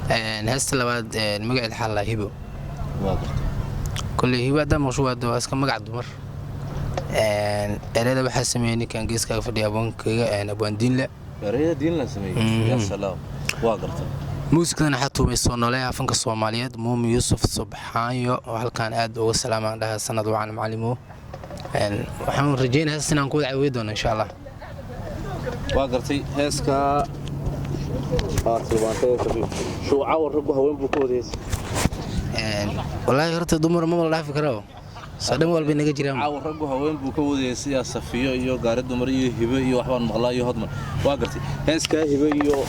Heesta labaad magaceed waxaa la Hibo. Waa gartay. Kolley Hibo haddaa maqsho, waa iska magac dumar. Ereyada waxaa sameeyey ninkan geeskaaga fadhiya, abwaankayga, abwaan Diinle. Ereyada Diin la sameeyey, ya salaam, waa gartay. Muusikadana waxaa tuumay soo nooleeyaha fanka Soomaaliyeed, Muumi Yuusuf Subxaanyo, oo halkaan aad uga salaamaan dhaha sanad wacan macalimo. Waxaan rajeynaya heestas inaan ku wada caawiyi doono, insha Allah. Waa gartay. Heeskaa aad tilmaantay, shuucawa raggu haween buu ka wada heesay. Wallaahi horta dumar ma wala dhaafi karo, soo dhan walbay naga jiraan. Caawa raggu haween buu ka wada heesayaa, Safiyo iyo gaari dumar iyo Hibe iyo waxbaan maqlaa iyo Hodman. Waa gartay, heeskaa Hibe iyo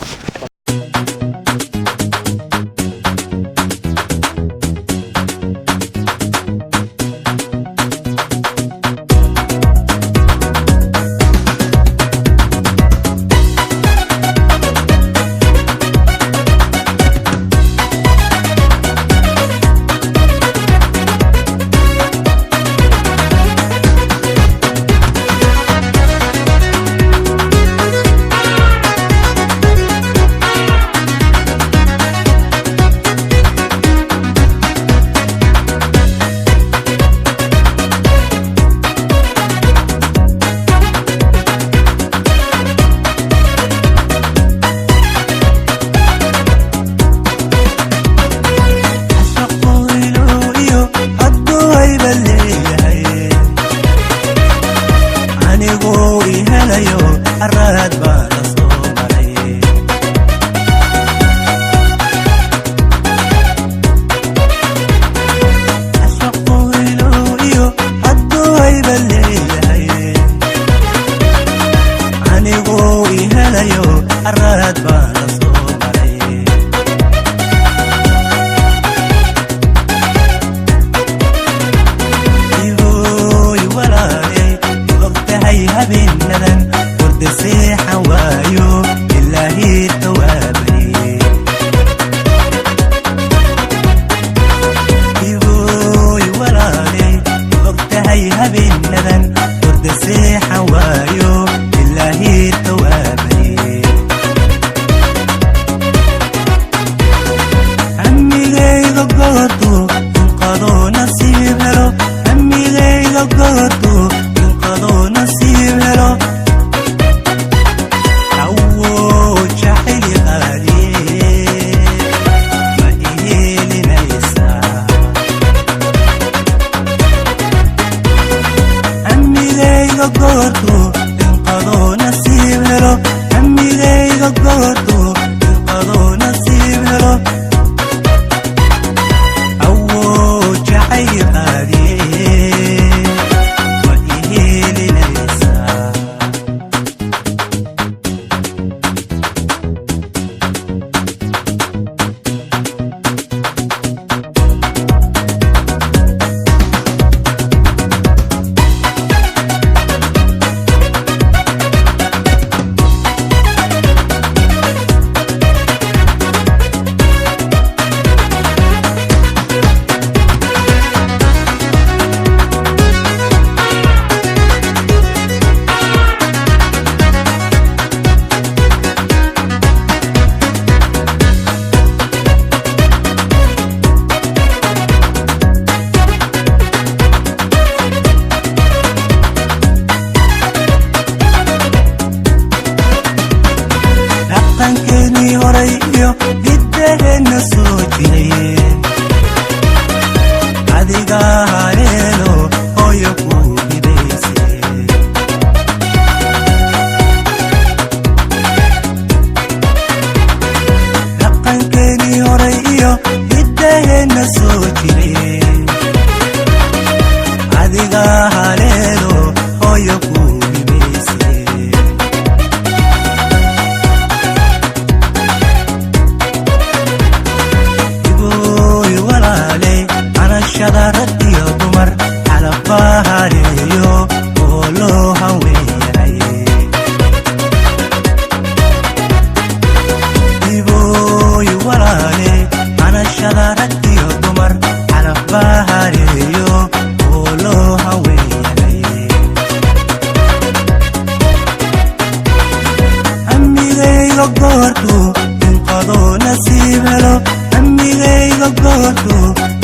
Hamigayga goortu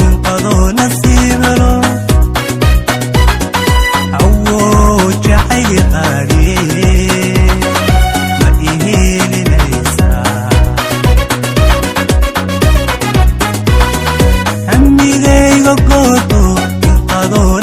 inqadoo nasiib helo, awood jacayl qaaliye, ma iheelinaysaa? Hamigayga goortu inqadoo